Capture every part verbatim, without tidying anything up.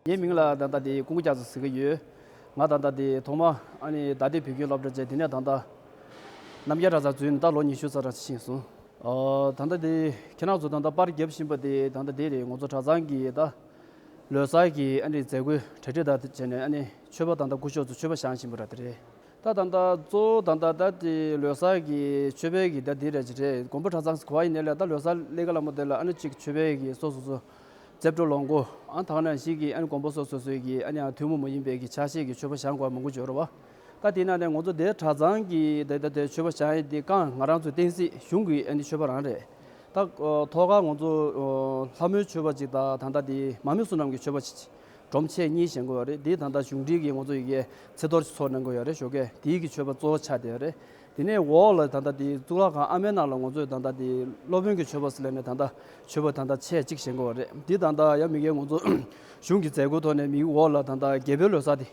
ངའི་མིང་ལ་ད་ལྟ་དེ་ཀུན་དགའ་རྒྱ་མཚོ་ཟེར་གྱི་ཡོད། ང་ད་ལྟ་དེ་ཐོག་མ་ཨ་ནི་ད་ལྟའི་བོད་ཁྱིམ་སློབ་གྲྭ་བྱས། དེ་ནས་ད་ལྟ་རྣམ་རྒྱལ་གྲྭ་ཚང་འཛུལ་ནས་ད་ལོ་ཉི་ཤུ་རྩ་གྲངས་ཕྱིན་སོང་། ཨོ། ད་ལྟ་དེ་ཁྱེད་རང་ཚོ་ད་ལྟ་པར་རྒྱབ་བཞིན་པ་དེ་ད་ལྟ་དེ་རེད། ང་ཚོ་གྲྭ་ཚང་གི་ད་ལོ་གསར་གྱི་ཨ་ནི་མཛད་སྒོའི་གྲ་སྒྲིག་དང་བྱས་ནས། ཨ་ནི་མཆོད་པ་ད་ལྟ་སྐུ་ཞབས་ཚོ་མཆོད་པ་བཞེངས་བཞིན་པ་ར་དེ་རེད། ད་ད་ལྟ་གཙོ་བོ་ད་ལྟ་ད་དེ་ལོ་གསར་གྱི་མཆོད་པའི་གི་ད་དེ་རེད་ཅི་རེད། དགོན་པ་གྲྭ་ཚང་ག་པར་ཡིན་ནའི་ལས་ད་ལོ་གསར་སླེབས་ག་ལ་མོ་དེ་ལ་ཨ་ནི་ཅིག་མཆོད་པའི་གི་སོ་སོ་སོ་རྩེ་བྲོ་ལོ་མགོ། ཨ་ད་ག་ནང་བཞིན་གྱི་ཨ་ནི་དགོན་པ་སོ་སོ་སོའི་གི་ཨ་ནི་ཡང་ཐུན་མོང་མ་ཡིན་པའི་གི་ཕྱག་བཞེས་ཀྱི་མཆོད་པ་བཞེངས་དགོས་མང་པོ་ཡོད་རེད་བ། ད་དེ་ནང་ནས་ང་ཚོ་དེ་གྲྭ་ཚང་གི་དེ་ད་དེ་མཆོད་པ་བཞེངས་ཡས་དེ་རྐང་ང་རང་ཚོའི་བསྟན་སྲིད་གཞུང་གི་ཨ་ནི་མཆོད་པ་རང་རེད། ད་ཐོག་ཁར་ང་ཚོ་ལྷ་མོའི་མཆོད་པ་ཅིག་དང་ད་ལྟ་དེ་མ་མོ་བསོད་ནམས་ཀྱི་མཆོད་པ་ཅིག་སྒྲོམ་ཆེན་གཉིས་བཞེངས་དགོས་པ་རེད། དེ་ད་ལྟ་གཞུང་འབྲེལ་གྱི་ང་ཚོ་ཡི་གེ་ཚེ་གཏོར་ཚོགས་གནང་དགོས་ཡོད་རེད། ཞོགས་ཀས་དེའི་གི་མཆོད་པ་གཙོ་བོ་ཆགས་བསྡད་ཡོད་རེད། དེ་ནས་འོག་ལ་ད་ལྟ་དེ་གཙུག་ལག་ཁང་ཨ་མའི་ནང་ལ་ང་ཚོས་ད་ལྟ་དེ་སློབ་དཔོན་གྱི་མཆོད་པ་ཟེར་ལབ་ནས་ད་ལྟ་མཆོད་པ་ད་ལྟ་ཆེ་གཅིག་བཞེངས་དགོས་པ་རེད། དེ་ད་ལྟ་ཡང་མི་སྒེར་ང་ཚོ་གཞུང་གི་མཛད་སྒོའི་ཐོག་ནས་མིའི་འོག་ལ་ད་ལྟ་རྒྱལ་པོའི་ལོ་གསར་དེ་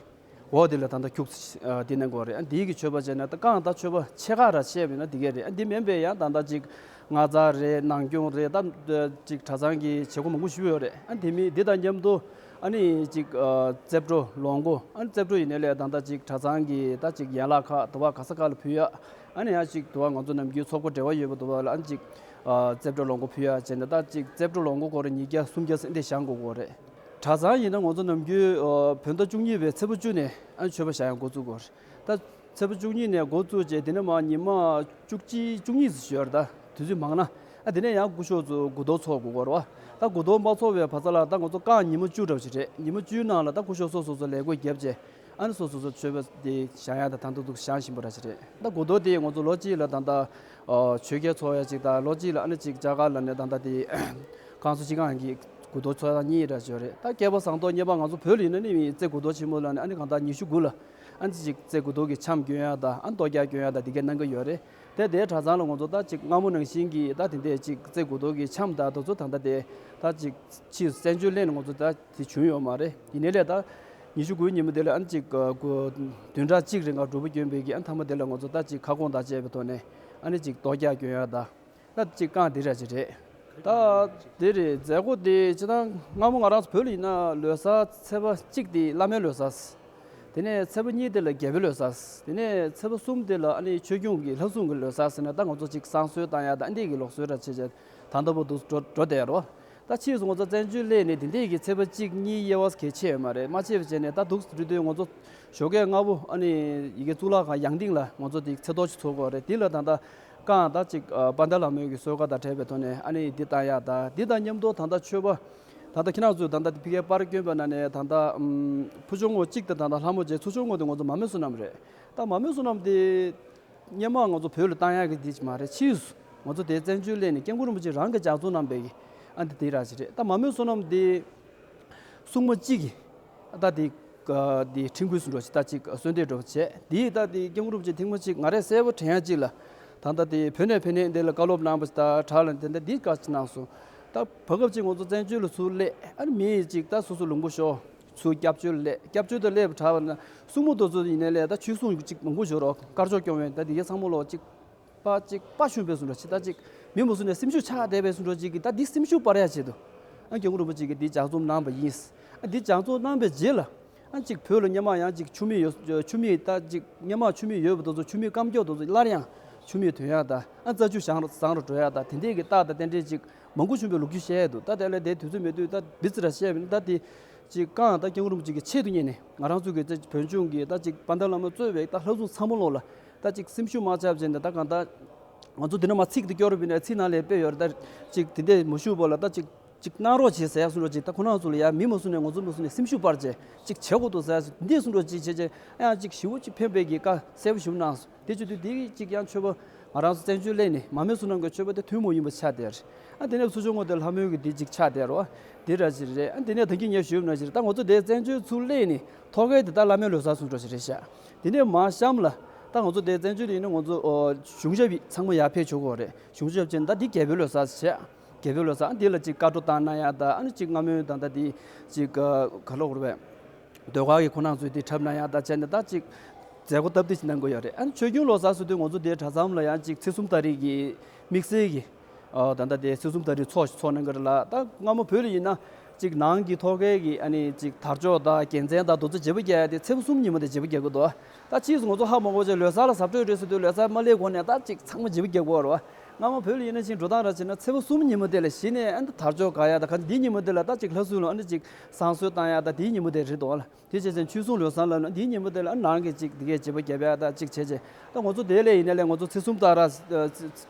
འོག་དེ་ལ་ད་ལྟ་ཁྱུག་ཙམ་དེ་གནང་དགོས་པ་རེད། ཨ་དེའི་གི་མཆོད་པ་བྱས་ན་ད་རྐང་ད་མཆོད་པ་ཆེ་ཁག་ར་བཤད་པ་ཡིན་ན་དེ་གས་རེད། ཨ་དེ་མིན་པའི་ཡང་ད་ལྟ་ཅིག་སྔགས་ཚར་རེད། ནང་སྐྱོང་རེད། ད་ཅིག་གྲྭ་ཚང་གི་བྱེད་སྒོ་མང་པོ་ཞིག་ཡོད་རེད། ཨ་དེ་མིན་དེ་དང་མཉམ་དུ་ཨ་ནི་ཅིག་རྩེ་བྲོ་ལོ་མགོ། ཨ་ནི་རྩེ་བྲོ་ཡིན་ནའི་ལས་ད་ལྟ་ཅིག་གྲྭ་ཚང་གི་ད་ཅིག་ཡན་ལག་ཁག་དུ་བ་ག་ས་ག་ལ་ཕུལ་ཡ། ཨ་ནི་ཡང་ཅིག་དུ་བ་ང་ཚོ་ནམ་རྒྱུན་ཚོགས་པ་འབྲེལ་བ་ཡོད་པ་དུ་བ་ལ་ཨ་ནི་ཅིག་རྩེ་བྲོ་ལོ་མགོ་ཕུལ་ཡ་བྱས་ནས། ད་ཅིག་རྩེ་བྲོ་ལོ་མགོ་སྐོར་རེ་ཉིས་བརྒྱ་སུམ་བརྒྱ་ཟིན་ཏེ་བཞེངས་དགོས་ཀྱི་རེད། གྲྭ་ཚང་ཡིན་ན་ང་ཚོ་ནམ་རྒྱུན་བོད་ཟླ་བཅུ་གཉིས་པའི་ཚེས་པ་བཅུ་ནས་ཨ་ནི་མཆོད་པ་བཞེངས་ཡ་འགོ་བཙུགས་དགོས་རེད། ད་ཚེས་པ་བཅུ་གཉིས་ནས་འགོ་བཙུགས་བྱས་དེ་ནས་མར་ཉི་མ་བཅུ་གཅིག་བཅུ་གཉིས་ཙམ་ཞིག་ཡོད་རེད། ད་དུས་ཚོད་མང་ན་ཨ་དེ་ནས་ཡང་སྐུ་ཞབས་ཚོ་དགུ་གཏོར་ཚོགས་དགོས་ཀྱི་རེད་བ། ད་དགུ་གཏོར་མ་ཚོགས་པའི་བར་ཚ་ལ་ད་ང་ཚོ་རྐང་ཉི་མ་བཅུ་འདྲ་བ་ཞིག་རེད། ཉི་མ་བཅུའི་ནང་ལ་ད་སྐུ་ཞབས་སོ་སོ་སོ་ལས་བགོས་བརྒྱབ་བྱས། ཨ་ནི་སོ་སོ་སོ་མཆོད་པ་དེ་བཞེངས་ཡ་ད་ད་འདུག་འདུག་བཞེངས་བཞིན་པ་འདྲ་ཞིག་རེད། ད་དགུ་གཏོར་དེ་ང་ཚོ་ལོ་གཅིག་ལ་ད་ད་ཆོས་རྒྱལ་ཚོགས་ཡ་གཅིག་དང་། ལོ་གཅིག་ལ་ཨ་ནི་གཅིག་ལྕགས་མཁར་ལ་ནས་ད་ད་དེ་ཁང་བཟང་སྤྱི་ཁང་གི་དགུ་གཏོར་ཚོགས་ཡ་གཉིས་འདྲ་ཞིག་རེད། ད་བསྐལ་པ་བཟང་ཐོག་ཉེ་བར་ང་ཚོ་བོད་ལ་ཡིན་ན་ནི་རྩེ་དགུ་གཏོར་ཆེན་མོ་ལ་ནི་ཨ་ནི་གང་ལྟར་ཉི་ཤུ་དགུ་ལ་ཨ་ནི་གཅིག་རྩེ་དགུ་གཏོར་གྱི་འཆམ་སྐྱོན་ཡ་དང་། ཨ་ནི་གཏོར་རྒྱག་སྐྱོན་ཡ་དང་དེ་གས་གནང་གི་ཡོད་རེད། དེ་དེའི་གྲྭ་ཚང་ལ་ང་ཚོ་ད་ཅིག་སྔ་མོ་ནང་བཞིན་གྱི་ད་དེ་འདྲའི་ཅིག་རྩེ་དགུ་གཏོར་གྱི་འཆམ་དང་དེ་ཚོ་ད་ལྟ་དེ་ད་ཅིག་ཕྱིས་སུ་བཙན་བྱོལ་གླིང་ནས་ང་ཚོ་ད་དེ་བྱུང་ཡོད་མ་རེད། ཡིན་ནའི་ལས་ད་ཉི་ཤུ་དགུའི་ཉིན་མོ་དེ་ལ་ཨ་ནི་ཅིག་དགུ་བདུན་ཕྲག་གཅིག་རིང་ག་སྒྲུབ་པ་སྐྱོན་པའི་གི་ཨ་ནི་མཐའ་མ་དེ་ལ་ང་ཚོ་ད་ཅིག་ཁ་སྐོང་དང་བཅས་པའི་ཐོག་ནས་ཨ་ནི་ཅིག་གཏོར་རྒྱག་སྐྱོན་ཡ་ད་ད་ཅིག་རྐང་དེ་འདྲ་ཅིག་རེད། ད་དེ་རེད། མཛད་སྒོ་དེ་སྤྱིར་བཏང་སྔ་མོ་ང་རང་ཚོ་བོད་ལ་ཡིན་ན་ལོ་གསར་ཚེས་པ་གཅིག་དེ་བླ་མའི་ལོ་གསར། དེ་ནས་ཚེས་པ་གཉིས་དེ་ལ་རྒྱལ་པོའི་ལོ་གསར། དེ་ནས་ཚེས་པ་གསུམ་དེ་ལ་ཨ་ནི་ཆོས་སྐྱོང་གི་ལྷ་སྲུང་གི་ལོ་གསར་ཟེར་ནས་ད་ང་ཚོ་ཅིག་བསང་གསོལ་བཏང་ཡ་ད་ཨ་འདི་གི་ལུགས་སྲོལ་འདྲ་བྱས་བྱས་ད་ལྟ་བར་དུ་འགྲོ་འགྲོ་བསྡད་ཡོད་རེད་བ། ད་ཕྱིས་སུ་ང་ཚོ་བཙན་བྱོལ་སླེབས་ནས་དེ་འདྲས་ཀྱི་ཚེས་པ་གཅིག་གཉིས་དབྱེ་བ་གལ་ཆེ་ཡོད་མ་རེད། མ་ཆེ་བ་བྱས་ནས་ད་འདུག་སེ་འགྲོ་དུས་ང་ཚོ་ཞོགས་ཀས་སྔ་པོ་ཨ་ནི་ཡ་གི་གཙུག་ལག་ཁང་ཡང་སྟེང་ལ་ང་ཚོ་དེ་ཚེས་གཏོར་ཅིག་ཚོགས་དགོས་རེད། དེ་ལ་ད་ལྟ་རྐང་ད་ཅིག་དཔལ་ལྡན་ལྷ་མོའི་གི་གསོལ་ཁ་དང་འབྲེལ་བའི་ཐོག་ནས་ཨ་ནི་འདི་བཏང་ཡ་ད་འདི་དང་མཉམ་དུ་ད་ལྟ་མཆོད་པ། ད་ལྟ་ཁྱེད་རང་ཚོས་ད་ལྟ་ཕ་གིའི་པར་བསྐྱོན་པ་ནང་ནས་ད་ལྟ་ཨམ་ཕུ་ཆུང་ངོ་གཅིག་དང་ད་ལྟ་ལྷ་མོ་བྱས། ཚུར་ཆུང་ངོ་དེ་ང་ཚོ་མ་མོ་བསོད་ནམས་རེད། ད་མ་མོ་བསོད་ནམས་དེ་སྔོན་མ་ང་ཚོ་བོད་ལ་བཏང་ཡག་གི་དེ་ཅིག་མ་རེད། ཕྱིས་སུ་ང་ཚོ་དེ་བཙན་བྱོལ་སླེབས་ནས་སྐྱབས་མགོན་རིན་པོ་ཆེ་རང་གིས་ལྗགས་རྩོམ་གནང་པའི་གི་ཨ་འདི་དེ་ར་ཅིག་རེད། ད་མ་མོ་བསོད་ནམས་དེ་སྲུང་མ་གཅིག་གིས་ད་དེ་དེ་ཁྲིམས་འགལ་སུ་འགྲོ་ཅིག་ད་ཅིག་གསོལ་འདེབས་འགྲོ་བྱས། དེ་ད་དེ་སྐྱབས་མགོན་རིན་པོ་ཆེ་ཐེངས་མ་གཅིག་ང་རས་གསལ་པོ་དྲན་ཡག་ཅིག་ལ་ད་ལྟ་དེ་བོད་ནས་ཕེབས་ནས་འདི་ལ་བཀའ་སློབ་གནང་པ་ཞིག་ད་དྲག་ལ་དེ་འདྲ་འདི་བཀའ་ཅིག་གནང་སོང་། ད་བར་སྐབས་ཅིག་ང་ཚོ་བཙན་བྱོལ་ལ་ཚུར་སླེབས། ཨ་ནི་མི་ཅིག་ད་སོ་སོ་ལུང་པ་ཤོར། ཚུར་སྐྱབས་བཅོལ་སླེབས། སྐྱབས་བཅོལ་དུ་སླེབས་དྲགས་པ་ན་སྲུང་མ་དེ་ཚོ་ཡིན་ནའི་ལས་ད་ཆོས་སྲུང་ཅིག་མང་པོ་ཞིག་རོགས་དཀར་ཕྱོགས་སྐྱོང་བའི་ད་དེ་གའི་ཚང་མ་ལོག་ཅིག་པ་ཅིག་པ་ཤུན་པའི་སུ་འདྲ་ཅིག་ད་ཅིག་མི་མང་པོ་ནས་སེམས་ཤུགས་ཆག་བསྡད་པའི་སུ་འདྲ་ཅིག་གིས་ད་འདི་སེམས་ཤུགས་སྤར་ཡ་ཆེད་དུ་ཨ་སྐྱབས་མགོན་རིན་པོ་ཆེ་གིས་འདི་ལྗགས་རྩོམ་གནང་བ་ཡིན། ཨ་འདི་ལྗགས་རྩོམ་གནང་བའི་རྗེས་ལ་ཨ་ཅིག་བོད་ལ་སྔོན་མ་ཡང་ཅིག་ཆུ་མིག་ཡོད། ཆུ་མིག་ད་ཅིག་སྔོན་མ་ཆུ་མིག་ཡོད་པ་དེ་ཚོ་ཆུ་མིག་སྐམ་ཀྱོག་དེ་ཚོ་སླར་ཡང་ཆུ་མིག་ཐོན་ཡ་ད་ཨ་རྩྭ་ཆུ་བཟང་རུ་བཟང་རུ་འགྲོ་ཡ་ད་དེ་འདྲས་ཀྱི་རྟགས་དང་རྟེན་འབྲེལ་ཅིག་མང་པོ་བྱུང་བའི་ལོ་རྒྱུས་བཤད་ཡ་འདུག་ད་དེ་ལ་དེ་དུས་ཚོད་མེད་དུས་ད་འདི་ཙི་ར་བཤད་པ་ཡིན། ད་དེ་ཅིག་རྐང་ད་སྐྱབས་མགོན་རིན་པོ་ཆེ་གི་ཆེད་དུ་གཉེར་ནས་ང་རང་ཚོ་གི་ད་བོད་ལྗོངས་ཀྱི་ད་ཅིག་དཔལ་ལྡན་བླ་མ་གཙོས་པའི་ད་ལྷ་སྲུང་ཚང་མ་ལོག་ལ་ད་ཅིག་སེམས་ཤུགས་མ་ཆག་བྱས་ནས། ད་གང་ད་ང་ཚོ་འདི་ན་མ་ཚིག་འདི་སྐྱོར་བ་ཡིན་ན་ཚིག་ནང་ལ་དཔེ་ཡོད་རེད། ད་ཅིག་དེ་འདྲས་མ་ཞུ་བ་ལ་ད་ཅིག་ཅིག་གནང་རོགས་བྱེད་ཟེར་ཡ་སུ་འགྲོ་ཅིག་ད་ཁོ་རང་ཚོ་ལ་ཡ་མི་མ་སུ་ནས་ང་ཚོ་མ་སུ་ནས་སེམས་ཤུགས་སྤར་བྱས་ཅིག་བྱེད་དགོས་འདུག་ཟེར་ཡ་སུ་འདི་སུ་འགྲོ་ཅིག་བྱས་བྱས་ཨ་ཡང་ཅིག་ཞི་བོ་ཅིག་ཕན་པའི་གི་བཀའ་གསལ་པོ་ཞུ་གནང་སོང་། དེ་བྱེད་དུས་དེ་ཅིག་ཡང་མཆོད་པ་ང་རང་ཚོ་བཙན་བྱོལ་སླེབས་ནས་མ་མོ་བསོད་ནམས་ཀྱི་མཆོད་པ་དེ་ཐུན་མོང་ཡིན་པ་ཆགས་བསྡད་རེད། ཨ་དེ་ནས་ཚུར་ཕྱོགས་ངོས་དེ་ལྷ་མོའི་གི་དེ་ཅིག་ཆགས་བསྡད་རོ། དེ་ར་ཅིག་རེད། ཨ་དེ་ནས་ད་གིན་ངས་ཞུས་ན་ཅིག་ད་ང་ཚོ་དེ་བཙན་བྱོལ་ཚུར་སླེབས་ནས་ཐོག་ཁའི་དེ་ད་བླ་མའི་ལོ་གསར་སུ་འགྲོ་ཞིག་རེད་ཤག་དེ་ནས་མ་གཤམ་ལ་ད་ང་ཚོ་དེ་བཙན་བྱོལ་ཡིན་ན་ང་ཚོ་ཨོ་གཞུང་ཞབས་ཚང་མ་ཡར་ཕེབས་ཆོག་གི་རེད། གཞུང་ཞབས་ཅན་ད་འདི་རྒྱལ་པོའི་ལོ་གསར་ཞིག་རྒྱལ་པོའི་ལོ་གསར་ཨ་འདི་ལ་ཅིག་བཀའ་བགྲོ་གཏོང་གནང་ཡ་ད་ཨ་ནི་ཅིག་སྔ་མོའི་ད་ད་འདི་ཅིག་ག་ལོག་རུ་བས་ཟློས་གར་གྱི་ཁོ་ནང་ཚོས་འདི་འཁྲབ་གནང་ཡ་ད་བྱས་ནས་ད་ཅིག་མཛད་སྒོ་སྟབས་བདེ་ཞིག་གནང་གི་ཡོད་རེད། ཨ་ནི་ཆོས་སྐྱོང་ལོ་གསར་ཟེར་དུས་ང་ཚོ་འདི་གྲྭ་ཚང་ལ་ཡང་ཅིག་ཚེས་གསུམ་ད་རེས་ཀྱི་དམིགས་བསལ་གྱི་ཨ་ད་ད་འདི་ཚེས་གསུམ་ད་རེས་ཚོགས་ཤིག་ཚོགས་གནང་གི་རེད་ལ། ད་སྔ་མོ་བོད་ལ་ཡིན་ན་ གཅིག་ནང་གི་ཐོག་ཁའི་གི་ཨ་ནི་གཅིག་དར་ལྕོག་དང་རྒྱལ་མཚན་དང་དེ་ཚོ་བརྗེ་པོ་རྒྱག་ཡ་དེ་ཚེས་པ་གསུམ་ཉིན་མོ་དེ་བརྗེ་པོ་རྒྱག་གི་འདུག་ད་ཕྱིས་སུ་ང་ཚོ་ཧ་མ་གོ་བྱས་ལོ་གསར་ལ་གཟབ་སྤྲོས་རེད་ཟེར་དུས་ལོ་གསར་མ་སླེབས་གོང་ནས་ད་གཅིག་ཚང་མ་བརྗེ་པོ་རྒྱག་དགོས་རེད་བ། སྔ་མ་བོད་ལ་ཡིན་ན་ཅིག་འགྲོ་སྟངས་ར་བྱས་ན་ཚེས་པ་གསུམ་ཉིན་མོ་དེ་ལ་གཞི་ནས་ཨ་ནི་དར་ལྕོག་དགའ་ཡ་དང་ག་འདིའི་ཉིན་མོ་དེ་ལ་ད་གཅིག་ལྷ་སྲུང་ལ་ཨ་ནི་གཅིག་བསང་གསོལ་བཏང་ཡ་དང་དེའི་ཉིན་མོ་དེ་རེད་འདུག་བ་ལ། དེ་བྱས་ཙང་ཆོས་སྲུང་ལོ་གསར་ལབ་ན་དེའི་ཉིན་མོ་དེ་ལ་ཨ་ནང་གི་གཅིག་འདི་གའི་བརྗེ་པོ་རྒྱབ་ཡ་དང་གཅིག་བྱས་བྱས་ད་ང་ཚོ་དེ་ལས་ཡིན་ན་ལས་ང་ཚོ་ཚེས་གསུམ་ཏག་ར་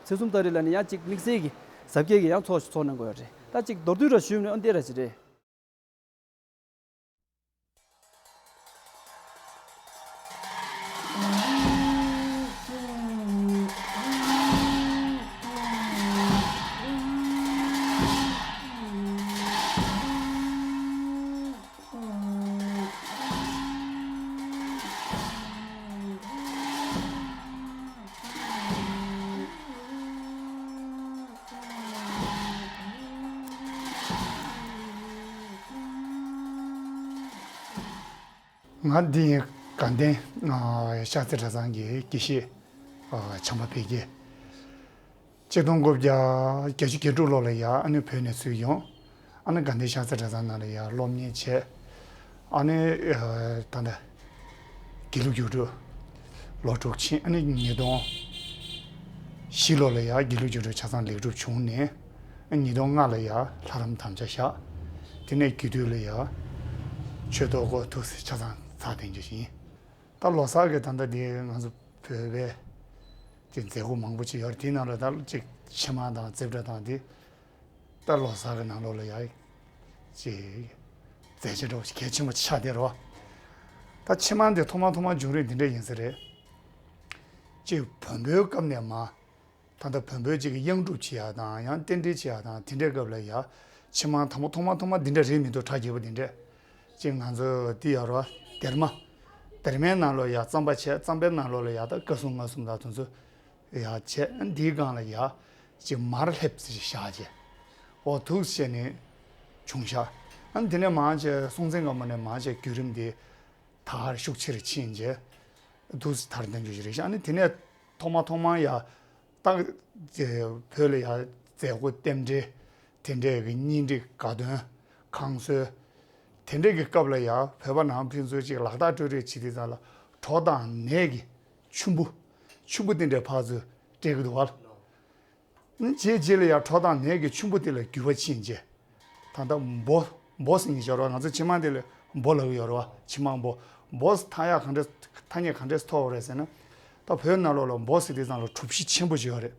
ཚེས་གསུམ་ཏག་རེད་ལབ་ནས་ཡང་གཅིག་དམིགས་བསལ་གྱི་གཟབ་རྒྱས་ཀྱི་ཡང་ཚོགས་ཤིག་ཚོགས་གནང་དགོས་ཡ་རེད། ད་གཅིག་མདོར་བསྡུས་ར་ཞུས་ན་ཨ་འདི་ར་ཅིག་རེད། ང་འདི་ཡིན་དགའ་ལྡན་ཤར་རྩེ་གྲྭ་ཚང་གི་དགེ་བཤེས་བྱམས་པ་འཕེལ་རྒྱས། ཆིག་སྟོང་དགུ་བརྒྱ་བརྒྱད་ཅུ་གྱ་དྲུག་ལོ་ལ་ཡ་ཨ་ནི་བོད་ནས་ཚུར་ཡོང་། ཨ་ནི་དགའ་ལྡན་ཤར་རྩེ་གྲྭ་ཚང་ནང་ལ་ཡ་སློབ་གཉེར་བྱས། ཨ་ནི་ད་ལྟ་དགེ་ལུགས་རྒྱུགས་སྤྲོད་ལོ་དྲུག་ཕྱིན། ཨ་ནི་ཉིས་སྟོང་བཞི་ལོ་ལ་ཡ་དགེ་ལུགས་རྒྱུགས་སྤྲོད་ཆ་ཚང་ལེགས་གྲུབ་བྱུང་ནས། ཉིས་སྟོང་ལྔ་ལ་ཡ་ལྷ་རམས་དམ་བཅའ་བཞག་དེ་ནས་རྒྱུད་སྟོད་ལ་ཡ་ཆོས་ཐོག་སྐོར་ཐུགས་སྲས་ཆ་ཚང་ཚར་དེ་འཇོག་བཞིན། ད་ལོ་གསར་གྱི་ད་ལྟ་འདི་ང་ཚོ་བོད་པའི་དེ་མཛད་སྒོ་མང་པོ་ཅིག་ཡོད་རེད། དེའི་ནང་ལ་ད་ཅིག་ཕྱེ་མར་དང་རྩེ་གྲ་དང་དེ་ད་ལོ་གསར་གྱི་ནང་ལོགས་ལ་ཡ་ཅིག་མཛད་རྗེས་འདྲ་བོ་ཞིག་གལ་ཆེན་པོ་ཆགས་བསྡད་རེད་བ། ད་ཕྱེ་མར་འདི་ཐོག་མ་ཐོག་མ་བྱུང་རིམ་འདི་འདྲ་ཡིན་ས་རེད། ཅིག་བོན་པོའི་སྐབས་ནས་མར། ད་ལྟ་བོན་པོའི་ཅིག་གི་གཡང་སྒྲུབ་བྱེད་ཡག་དང་ཡང་རྟེན་འབྲེལ་བྱེད་ཡག་དང་དེ་འདྲའི་སྐབས་ལ་ཡ། ཕྱེ་མར་དང་པོ་ཐོག་མ་ཐོག་མ་འདི་འདྲ་རེད་མི་འདུག་གྲ་རྒྱས་པོ་འདི་འདྲ། ཅིག་ང་ཚོ་འདི་ཡོད་རེད་བ་སྡེར་མ། སྡེར་མའི་ནང་ལོགས་ཡ་རྩམ་པ་བྱས་རྩམ་པའི་ནང་ལོགས་ལ་ཡ་ད་ཀ་ཟུང་ལྔ་ཟུང་དང་དེ་ཚོ་ཡ་བྱས་འདིའི་སྒང་ལ་ཡ། ཅིག་མར་ལྷེབ་ཙམ་ཞིག་བཞག་བྱས། འོ་ཐུགས་བྱས་ནས་བྱུང་ཤག་ཨ་ནི་དེ་ནས་མར་བྱས་སྲོང་བཙན་སྒམ་པོ་ནས་མར་བྱས་བརྒྱུད་རིམ་འདི་ད་ཤུགས་ཆེ་རུ་ཕྱིན་བྱས། འདུག་སེ་དར་ལྡན་རྒྱུ་ཞིག་རེད་ཤག་ཨ་ནི་དེ་ནས་ཐོག་མ་ཐོག་མ་ཡ་ཏང་བོད་ལ་ཡ་མཛད་སྒོ་རྟེན་འབྲེལ་དེ་འདྲས་ཀྱི་གཉེན་སྒྲིག་དགའ་སྟོན་ཁང་གསོལ་དེ་འདྲས་ཀྱི་སྐབས་ལ་ཡ་བོད་པ་ནང་ཕན་ཚུན་ཅིག་ལག་རྟགས་སྤྲོད་རེས་བྱེད་དུས་ཙམ་ལ་གྲོ་དང་ནས་ཀྱི་ཆུན་པོ་ཆུན་པོ་དེ་འདྲས་ཕར་ཚུར་སྤྲད་ཀྱི་འདུག་བ། རྗེས་རྗེས་ལ་ཡང་གྲོ་དང་ནས་ཀྱི་ཆུན་པོ་དེ་ལ་འགྱུར་བ་ཕྱིན་རྗེས། ད་ལྟ་འབོ། འབོ་ཟེར་མཁན་ཅིག་ཡོད་རེད་བ། ང་ཚོ་ཕྱི་མ་དེ་ལ་འབོ་ལབ་ཀྱི་ཡོད་རེད་བ། ཕྱི་མ་འབོ། འབོ་ཟེར་ཐ་སྙད་གང་འདྲ་ཐ་སྙད་གང་འདྲས་ཐོགས་རེད་ཟེར་ན། ད་བོད་ནང་ལོགས་ལ་འབོ་ཟེར་དེ་ཙམ་ལ་གྲུ་བཞི་ཆེན་པོ་ཅིག་ཡོད་རེད།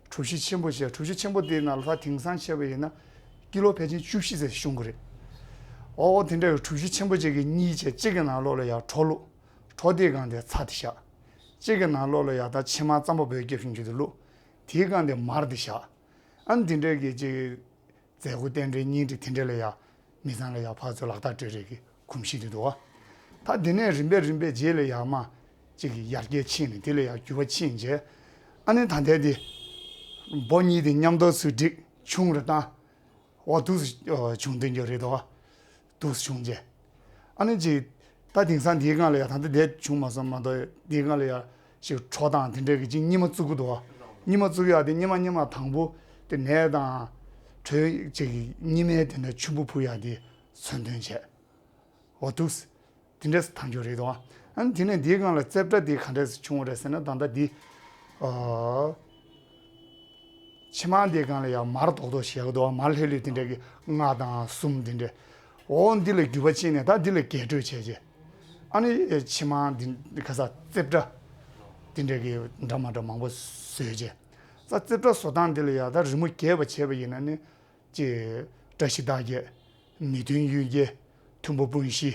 གྲུ་བཞི་ཆེན་པོ་ཞེས་གྲུ་བཞི་ཆེན་པོ་དེའི་ནང་ལ་ད་དེང་སང་བྱས་པ་ཡིན་ན་ཀི་ལོ་ཕལ་ཆེར་བཅུ་བཞི་ཙམ་ཤོང་གི་རེད། འོ་དེ་འདྲའི་གྲུ་བཞི་ཆེན་པོ་ཅིག་གི་གཉིས་བྱས་གཅིག་གི་ནང་ལོགས་ལ་ཡང་གྲོ་བླུགས། གྲོ་དེའི་སྒང་དེ་ཚྭ་དེ་བཞག་གཅིག་གི་ནང་ལོགས་ལ་ཡང་ད་ཕྱེ་མར་རྩམ་པ་བོད་སྐྱབས་ཤིང་ཆུ་དེ་བླུགས། དེའི་སྒང་དེ་མར་དེ་བཞག་ཨ་ནི་དེ་འདྲའི་གི་ཅིག་མཛད་སྒོ་རྟེན་འབྲེལ་གཉེན་སྒྲིག་དེ་འདྲ་ལ་ཡ་མི་ཚང་ལ་ཡ་ཕར་ཚུར་ལག་རྟགས་སྤྲོད་རེས་ཀྱི་གོམས་གཤིས་དེ་འདུག་བ། ད་དེ་ནས་རིམ་པས་རིམ་པས་རྗེས་ལ་ཡ་མ་ཅིག་ཡར་རྒྱས་ཕྱིན་ནས་དེ་ལ་ཡ་འགྱུར་བ་ཕྱིན་རྗེས། ཨ་ནི་ད་ལྟའི་དེ་འབོ་གཉིས་དེ་མཉམ་དུ་ཚུར་བསྒྲིགས་ཆུང་རུ་བཏང་། འོ་འདུག་སེ་བྱུང་བསྡད་ཀྱི་རེད་དོ། འདུག་སེ་བྱུང་རྗེས། ཨ་ནི་ཅིག་ད་དེང་སང་འདིའི་སྒང་ལ་ཡ་ད་ལྟ་དེ་བྱུང་མ་སོང་མ་གཏོགས་འདིའི་སྒང་ལ་ཡ་ཅིག་གྲོ་དང་དེ་འདྲའི་གི་ཅིག་སྙེ་མ་བཙུགས་ཀྱི་འདུག་བ། སྙེ་མ་བཙུགས་ཡག་དེ་སྙེ་མ་སྙེ་མ་དང་པོ་དེ་ནས་དང་གྲོའི་ཅིག་སྙེ་མའི་དེ་འདྲ་ཆུན་པོ་ཕུ་ཡག་དེ་མཚོན་དོན་བྱས། འོ་འདུག་སེ་དེ་འདྲ་སེ་ཐང་ཆོག་རེད་དོ། ཨ་ནི་དེ་ནས་འདིའི་སྒང་ལ་རྩེ་གྲ་དེ་ག་འདྲ་སེ་བྱུང་བ་རེད་ཟེར་ན་ད་ལྟ་འདི། ཨ། ཕྱེ་མར་དེའི་སྒང་ལ་ཡང་མར་རྡོག་རྡོག་བཞག་གི་འདུག་མར་ལྷོད་ལྷོད་དེ་འདྲ་གི་ལྔ་དང་གསུམ་དེ་འདྲ། འོ་འདི་ལ་འགྱུར་བ་ཕྱིན་ནས་ད་འདི་ལ་རྒྱས་སྤྲོས་བྱས་རྗེས། ཨ་ནི་ཕྱེ་མར་འདི་ག་ས་རྩེ་གྲ་དེ་འདྲ་གི་འདྲ་མ་འདྲ་མང་པོ་བཟོས་རྗེས། ས་རྩེ་གྲ་བཟོ་སྟངས་འདི་ལ་ཡང་ད་རི་མོ་རྒྱས་པ་བྱས་པ་ཡིན་ན་ནི། ཅེས་བཀྲ་ཤིས་རྟགས་བརྒྱད། མི་མཐུན་གཡུལ་རྒྱལ། མཐུན་པ་སྤུན་བཞི།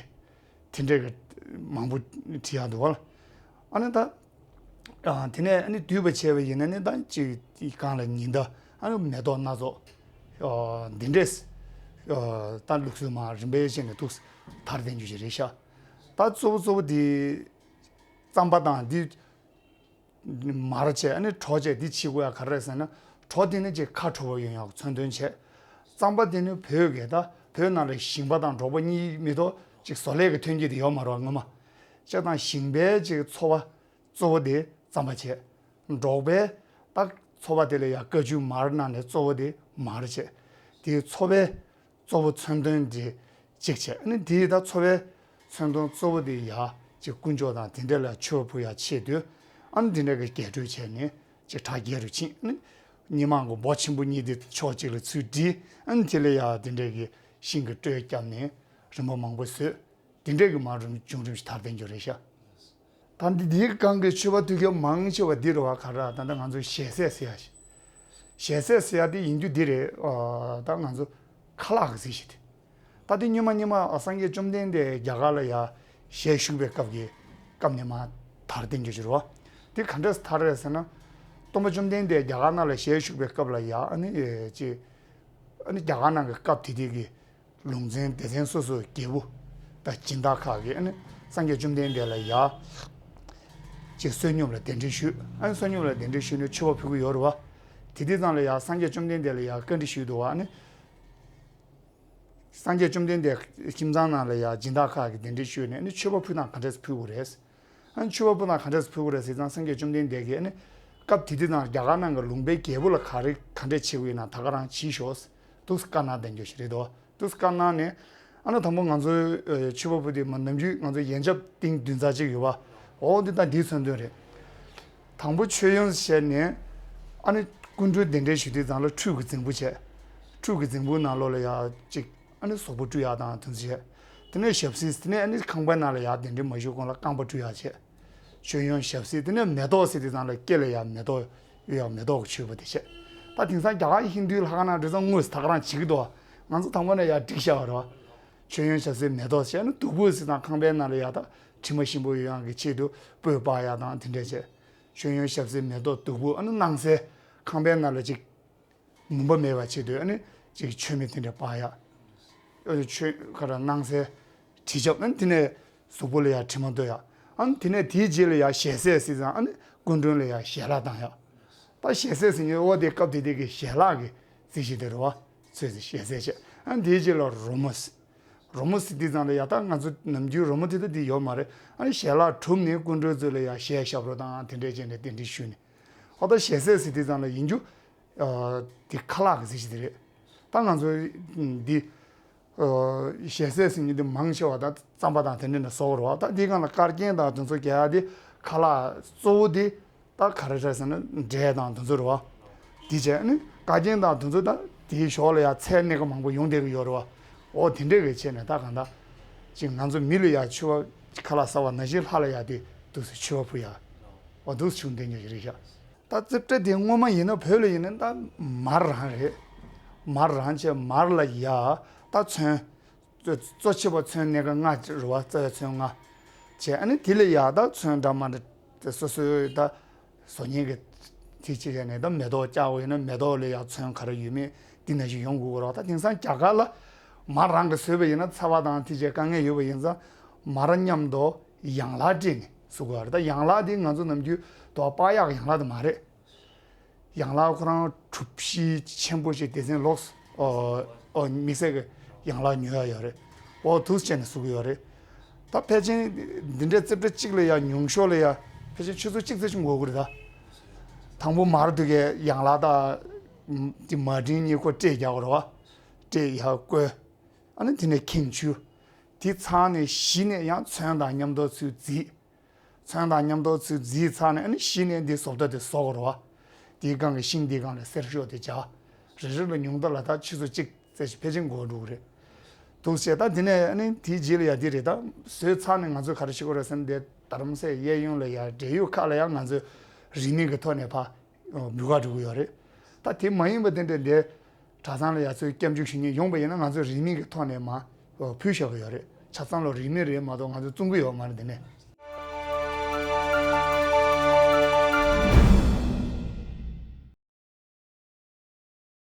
དེ་འདྲའི་གི་མང་པོ་བྲིས་ཡག་འདུག་བ། ཨ་ནི་ད། ཨ། དེ་ནས་ཨ་ནི་བསྡུས་པ་བྱས་པ་ཡིན་ན་ནི་ད་ཅིག་གང་ལ་ཉི་ཟླ་ཨ་ནི་མེ་ཏོག་སྣ་ཚོགས། ཨ། འདི་འདྲས། ཨ། ད་ལུགས་སྲོལ་མར་རིམ་པས་བྱས་ནས་འདུག་སེ་དར་བསྡད་རྒྱུ་ཞིག་རེད་ཤག་ད་གཙོ་བོ་གཙོ་བོ་འདི་རྩམ་པ་དང་འདི། མར་བྱས་ཨ་ནི་གྲོ་བྱས་འདི་བྱེད་དགོས་ཡ་ག་རེ་རེད་ཟེར་ན། གྲོ་དེ་ནི་ཅིག་ཁ་དྲོ་བོ་ཡོང་ཡག་མཚོན་དོན་བྱས། རྩམ་པ་དེ་ནི་བོད་ཀྱི་ད་བོད་ནང་ལ་ཞིང་པ་དང་འབྲོག་པ་གཉིས་མི་ཐོག་ཅིག་བཟོ་ལས་ཀྱི་ཐོན་སྐྱེད་དེ་ཡོད་མ་རེད་བ་སྔོན་མ། བྱས་ཙང་ཞིང་པའི་ཅིག་འཚོ་བ་གཙོ་བོ་དེ་རྩམ་པ་བྱས། འབྲོག་པའི་ད་འཚོ་བ་དེ་ལ་ཡ་ཀ་ཆུ་མར་གནང་ནས་གཙོ་བོ་དེ་མར་བྱས། དེའི་འཚོ་བའི་ གཙོ་བོ་མཚོན་དོན་དེ་གཅིག་བྱས། ཨ་ནི་དེ་ད་འཚོ་བའི་མཚོན་དོན་གཙོ་བོ་དེ་ཡ་ཅིག་དཀོན་མཆོག་དང་དེ་འདྲ་ལ་མཆོད་པ་ཕུལ་ཡ་ཆེད་དུ། ཨ་ནི་དེ་འདྲ་གི་རྒྱས་སྤྲོས་བྱས་ནས་ཅིག་གྲ་རྒྱས་རུ་ཕྱིན། ཨ་ནི་སྙེ་མ་གི་སྦོ་ཆེན་པོ་གཉིས་དེ་ཕྱོགས་གཅིག་ལ་ཚུར་བསྒྲིལ། ཨ་ནི་དེ་ལ་ཡ་དེ་འདྲ་གི་ཤིང་གི་སྤྲོས་བརྒྱབ་ནས་རི་མོ་མང་པོ་བཟོས། དེ་འདྲ་གི་མར་རིམ་བྱུང་རིམ་ཞིག་དར་བསྟན་རྒྱུ་རེད་ཤག་ད་འདི་འདིའི་སྒང་གི་མཆོད་པ་ཕུལ་མཁན་མང་ཆེ་བ་འདི་རེད་བ། ག་རེ་ད་ལྟ་ང་ཚོ་ཞལ་ཟས་ཟེར་ཡ་ཞིག་ཞལ་ཟས་ཟེར་ཡ་དེ་ཡིན་རྒྱུ་འདི་རེད། ཨ་ད་ང་ཚོ་ཁ་ལག་གི་རྩིས་ཤིག་དེ། ད་དེ་སྔོན་མ་སྔོན་མ་སངས་རྒྱས་བཅོམ་ལྡན་འདས་རྒྱ་གར་ལ་ཡ་ཞལ་བཞུགས་པའི་སྐབས་ཀྱི་སྐབས་ནས་མར་དར་བསྟན་རྒྱུ་ཞིག་རེད་བ། དེ་ག་འདྲས་དར་རེད་ཟེར་ན། སྟོན་པ་བཅོམ་ལྡན་འདས་རྒྱ་གར་ནང་ལ་ཞལ་བཞུགས་པའི་སྐབས་ལ་ཡ་ཨ་ནི་ཅི་ཨ་ནི་རྒྱ་གར་ནང་གི་སྐབས་དེ་དུས་ཀྱི་ལུང་ཚན་སྡེ་ཚན་སོ་སོའི་རྒྱལ་པོ་དང་སྦྱིན་བདག་ཁག་གིས་ཨ་ནི་སངས་རྒྱས་བཅོམ་ལྡན་འདས་ལ་ཡ་ཅིག་བསོད་སྙོམས་ལ་གདན་འདྲེན་ཞུས། ཨ་ནི་བསོད་སྙོམས་ལ་གདན་འདྲེན་ཞུས་ནས་མཆོད་པ་ཕུལ་གྱི་ཡོད་རེད་བ། དེ་དུས་ཙམ་ལ་ཡ་སངས་རྒྱས་བཅོམ་ལྡན་འདས་ལ་ཡ་བཀའ་འདྲི་ཞུས་འདུག་བ། ཨ་ནི་སངས་རྒྱས་བཅོམ་ལྡན་འདས་ཁྱིམ་ཚང་ནང་ལ་ཡ་སྦྱིན་བདག་ཁག་གིས་གདན་འདྲེན་ཞུས་ནས་ཨ་ནི་མཆོད་པ་ཕུལ་ན་ག་འདྲས་ཕུལ་དགོས་རེད། ཨ་ནི་མཆོད་པ་ཕུལ་ན་ག་འདྲས་ཕུལ་དགོས་རེད་ཟེར་ཙང་སངས་རྒྱས་བཅོམ་ལྡན་འདས་ཀྱིས་ཨ་ནི་སྐབས་དེ་དུས་ནང་རྒྱ་གར་ནང་གི་ལུང་པའི་རྒྱལ་པོ་ལ་ག་རེ་ག་འདྲས་བྱེད་དགོས་ཡིན་ན་ད་ག་རང་བྱེད་ཤོག་འདུག་བཀའ་གནང་བསྡད་རྒྱུ་ཞིག་རེད་དོ། འདུག་བཀའ་གནང་ནས་ཨ་ནི་དང་པོ་ང་ཚོའི་ཨ་མཆོད་པ་ཕུལ་དུས་མ་ནམ་རྒྱུན་ང་ཚོ་ཡན་ཆབ་ཏིང་བདུན་ཚར་གཅིག་ཡོད་པ། འོ་འདི་དང་འདིའི་མཚོན་དོན་རེད། དང་པོ་མཆོད་ཡོན་བྱས་ནས་ཨ་ནི་སྐུ་མགྲོན་གདན་འདྲེན་ཞུ་དུས་ཙམ་ལ་ཁྲུས་ཀྱི་རྫིང་བུ་བྱས། ཁྲུས་ཀྱི་རྫིང་བུའི་ནང་ལོགས་ལ་ཡ་གཅིག་ཨ་ནི་གཟུགས་པོ་བཀྲུ་ཡག་དང་དེ་ཚོ་བྱས། དེ་ནས་ཞབས་བསིལ། དེ་ནས་ཨ་ནི་ཁང་པའི་ནང་ལ་ཡ་གདན་འདྲེན་མ་ཞུ་གོང་ལ་རྐང་པ་བཀྲུ་ཡག་བྱས། མཆོད་ཡོན་ཞབས་བསིལ། དེ་ནས་མེ་ཏོག་ཟེར་དུས་ཙམ་ལ་སྐེ་ལ་ཡ་མེ་ཏོག་གཡོགས་ཡག་མེ་ཏོག་གི་མཆོད་པ་དེ་བྱས། ད་དེང་སང་རྒྱ་གར་ཧིན་རྡུའི་ལྷ་ཁང་ནང་འདྲ་ཙང་དངོས་སུ་ད་ག་རང་བྱེད་ཀྱི་འདུག་ང་ཚོ་དང་པོ་ནས་ཡ་སྒྲིག་བཞག་པ་རེད་བ། མཆོད་ཡོན་ཞབས་བསིལ་མེ་ཏོག་བྱས་ནས་བདུག་སྤོས་ཟེར་ཙང་ཁང་པའི་ནང་ལ་ཡ་ད་དྲི་མ་ཞིམ་པོ་ཡོང་ཡག་གི་ཆེད་དུ་སྤོས་སྤར་ཡག་དང་དེ་འདྲས་བྱས། མཆོད་ཡོན་ཞབས་བསིལ་མེ་ཏོག་བདུག་སྤོས། ཨ་ནི་སྣང་གསལ། ཁང་པའི་ནང་ལ་ཅིག་མུན་པ་མེད་པ་ཆེད་དུ་ཨ་ནི་ཅིག་མཆོད་མེ་དེ་འདྲ་སྤར་ཡག་ཨ་ནི་ཆོས་ཁ་ར་སྣང་གསལ། དྲི་ཆབ། ཨ་ནི་དེ་ནས་གཟུགས་པོ་ལ་ཡ་དྲི་མ་གཏོད་ཡག་ཨ་ནི་དེ་ནས་དེའི་རྗེས་ལ་ཡ་ཞལ་ཟས་ཟེར་ཙང་ཨ་ནི་སྐུ་མགྲོན་ལ་ཡ་ཞལ་ལག་བཏང་ཡག་ད་ཞལ་ཟས་ཟེར་མཁན་འོ་དེ་སྐབས་དེ་དུས་ཀྱི་ཞལ་ལག་གི་རྩིས་གཞི་དེ་རེད་བ། ཚོས་ཟེར་ཞལ་ཟས་བྱས། ཨ་ནི་དེའི་རྗེས་ལ་རོལ་མོ་ཟེར། རོལ་མོ་ཟེར་དུས་ཙམ་ལ་ཡ་ད་ང་ཚོ་ནམ་རྒྱུན་རོལ་མོ་དེ་ད་དེ་ཡོད་མ་རེད། ཨ་ནི་ཞལ་ལག་གྲུབ་ནས་སྐུ་མགྲོན་ཚོ་ལ་ཡ་ཞལ་ཞབས་བྲོ་དང་དེ་འདྲས་བྱས་ནས་གདན་འདྲེན་ཞུས་ནས། ཨ་ད་ཞལ་ཟས་ཟེར་དུས་ཙམ་ལ་ཡིན་རྒྱུ། ཨ་དེ་ཁ་ལག་གི་རྩིས་གཞི་དེ་རེད། ད་ང་ཚོ་འདི་ཨ་ཞལ་ཟས་ཟེར་མཁན་དེ་མང་ཆེ་བ་ད་རྩམ་པ་དང་དེ་འདྲས་ནས་བཟོ་གི་རེད་བ། ད་འདི་སྒང་ལ་དཀར་རྒྱན་དང་དེ་ཚོ་རྒྱག་ཡག་དེ་ཁ་ལག་གཙོ་བོ་དེ་ད་ག་རེ་རེད་ཟེར་ན་འབྲས་དང་དེ་ཚོ་རེད་བ། དེ་བྱས་ནི་དཀར་རྒྱན་དང་དེ་ཚོ་ད་དེའི་ཞོར་ལ་ཡ་ཚལ་སྣེ་ཁ་མང་པོ་ཡོང་བསྡད་ཀྱི་ཡོད་རེད་བ། འོ་དེ་འདྲས་ཀྱི་བྱས་ནས་ད་གང་ལྟར་ཅིག་ང་ཚོ་མི་ལ་ཡ་མཆོད་པ་ཁ་ལག་ཟ་བ་ནང་བཞིན་ལྷ་ལ་ཡ་དེ་འདུག་སེ་མཆོད་པ་ཕུལ་ཡག་འོ་འདུག་སེ་བྱུང་བསྡད་རྒྱུ་ཞིག་རེད་ཤག་ད་རྩིབ་སྤྲ་དེ་སྔོན་མ་ཡིན་ན་བོད་ལ་ཡིན་ན་ད་མར་རང་རེད། མར་རང་བྱས་མར་ལ་ཡ་ད་ཚོན། གཙོ་ཆེ་བ་ཚོན་སྣ་ཁ་ལྔ་རེད་བ། རྩ་བའི་ཚོན་ལྔ་བྱས། ཨ་ནི་དེ་ལ་ཡ་ད་ཚོན་འདྲ་མི་འདྲ་སོ་སོའི་ད་བཟོ་མཁན་གྱི་དེ་ཅི་བྱས་ནས་ད་མེ་ཏོག་བཀྱག་པ་ཡིན་ན་མེ་ཏོག་ལ་ཡ་ཚོན་ག་རེ་ཡོད་མེད་དེ་ནང་བཞིན་ཡོང་དགོས་ཀྱི་རེད་བ། ད་དེང་སང་རྒྱ་གར་ལ་མར་རང་གིས་བཟོས་པ་ཡིན་ན་ཚ་བ་དང་དེ་བྱས་དཀའ་ངལ་ཡོད་པ་ཡིན་ཙང་མར་མཉམ་དུ་ཡན་ལག་སྤྲས་ནས་བཟོ་དགོས་པ་རེད། ད་ཡན་ལག་དེ་ང་ཚོ་ནམ་རྒྱུན་དུ་བ་སྤར་ཡག་གི་ཡན་ལག་དེ་མ་རེད། ཡན་ལག་ཁོ་རང་གྲུ་བཞི་ཆེན་པོ་ཞིག་སྡེ་ཚན་ལོགས་སུ་ཨོ་ཨོ་དམིགས་བསལ་གྱི་ཡན་ལག་ཉོ་ཡག་ཡོད་རེད། ཨོ་འདུག་སེ་བྱས་ནས་བཟོ་གི་ཡོད་རེད། ད་ཕལ་ཆེར་འདི་འདྲའི་རྩིབ་སྤྲ་གཅིག་ལ་ཡ་ཉུང་ཤོས་ལ་ཡ་ཕལ་ཆེར་ཆུ་ཚོད་གཅིག་ཙམ་ཞིག་འགོར་གི་རེད་ད། དང་པོ་མར་དུ་གའི་ཡན་ལག་དང་དེ་མ་བྲིན་གཉིས་ཀོ་སྤྲས་རྒྱག་གི་རེད་བ། སྤྲས་ཡར་བསྐོལ། ཨ་ནི་དེ་ནས་ཁེངས་ཆུ། དེ་ཚར་ནས་གཞི་ནས་ཡང་ཚོན་དང་མཉམ་དུ་ཚུར་བརྫིས། ཚོན་དང་མཉམ་དུ་ཚུར་བརྫིས་ཚར་ནས་ཨ་ནི་གཞི་ནས་འདི་བཟོ་ལྟ་དེ་བཟོ་དགོས་རེད་བ། དེའི་སྒང་གི་ཤིང་དེའི་སྒང་ལ་གསེར་ཤོག་དེ་སྦྱར། རེ་རེ་ལ་ཉུང་མཐའ་ལ་ད་ཆུ་ཚོད་གཅིག་ཙམ་ཞིག་ཕལ་ཆེར་འགོར་འགྲོ་གི་རེད། འདུག་སེ་བྱས་ད་དེ་ནས་ཨ་ནི་དེའི་རྗེས་ལ་ཡ་དེ་རེད། ད་བཟོས་ཚར་ནས་ང་ཚོས་ག་རེ་བྱེད་དགོས་རེད་ཟེར་ན་དེ་རྡ་རམ་སའི་གཡས་གཡོན་ལ་ཡ་འབྲེལ་ཡོད་ཁག་ལ་ཡ་ང་ཚོས་རིན་མེད་ཀྱི་ཐོག་ནས་ཕར་འབུལ་ག་འགྲོ་གི་ཡོད་རེད། ད་དེ་མ་ཡིན་པ་དེ་འདྲ་འདི་གྲྭ་ཚང་ལ་ཡ་ཚོས་སྐྱབས་འཇུག་ཞུ་མཁན་ཡོང་པ་ཡིན་ན་ང་ཚོས་རིན་མེད་ཀྱི་ཐོག་ནས་མར་ཕུལ་བཞག་གི་ཡོད་རེད། ཆ་ཚང་ལ་རིན་མེད་རེད་མ་གཏོགས་ང་ཚོས་བཙོང་གི་ཡོད་མ་རེད། དེ་ནས་